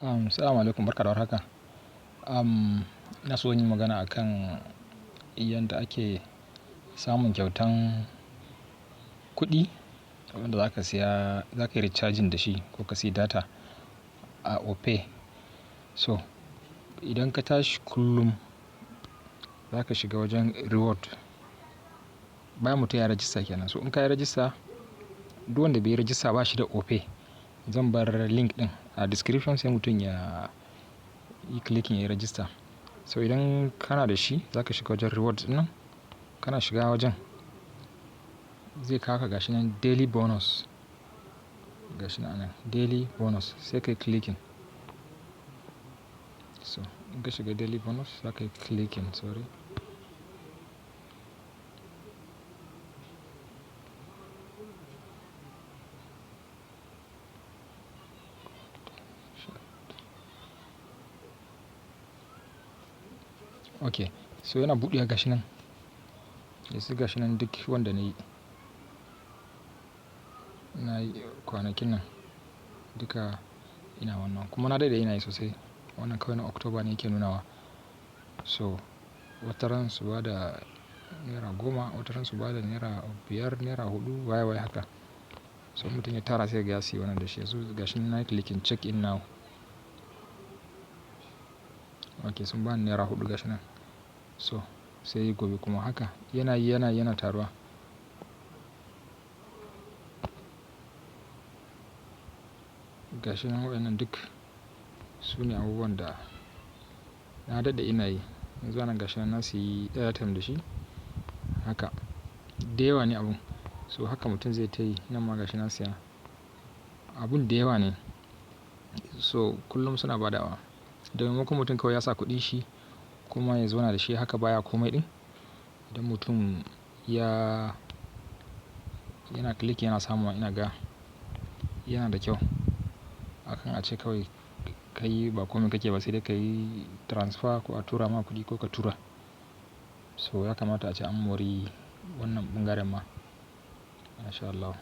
Assalamu alaikum, barka da warhaka. Ina so in yi magana akan yadda ake samun kyautan kuɗi wanda za ka siya, za ka yi recharging da shi ko ka siya data a Opay. So idan ka tashi kullum za ka shiga wajen reward. Bayan mutum ya register kenan. So in ka yi register, duk wanda bai yi register ba shi da Opay. Zan bar link ɗin a description sai mutum ya yi clicking ya yi register. So idan kana da shi za ka shiga wajen reward ɗinnan. Kana shiga wajen zai kawo ka gashi nan daily bonus. Gashi nan anan daily bonus sai ka yi clicking. So in ka shiga daily bonus za ka yi clicking, sorry. Okay, so yana buɗewa gashi nan. Yanzu gashi nan duk wanda na yi, na yi kwanakin nan duka ina wannan. Kuma na daɗe ina yi sosai. Wannan kawai na October ne yake nunawa. So wataran su bada naira 10, wataran su bada naira 5, naira 4, waye waye haka. So mutum ya tara sai ya ga ya siya wannan da shi. Yanzu gashi nan nayi clicking check in now. Okay, sun bani naira 4 gashi nan. So sai gobe kuma haka yana yi, yana yi, yana taruwa. Gashi nan waɗannan duk su ne abubuwan da na daɗe ina yi. Yanzu anan gashi nan na siyi airtime da shi. Haka. Da yawa ne abun. So haka mutum zai tayi. Nan ma gashi na siya. Abun da yawa ne. So kullum suna badawa. Da maimakon mutum kawai ya sa kuɗin shi kuma ya zauna da shi haka baya komai ɗin. Idan mutum ya, yana clicking yana samuwa ina ga yana da kyau. Akan ace kawai ka yi ba komai kake ba sai dai ka yi transfer ko a tura ma kuɗi ko ka tura. So ya kamata ace an mori wannan ɓangaren ma. Masha Allah.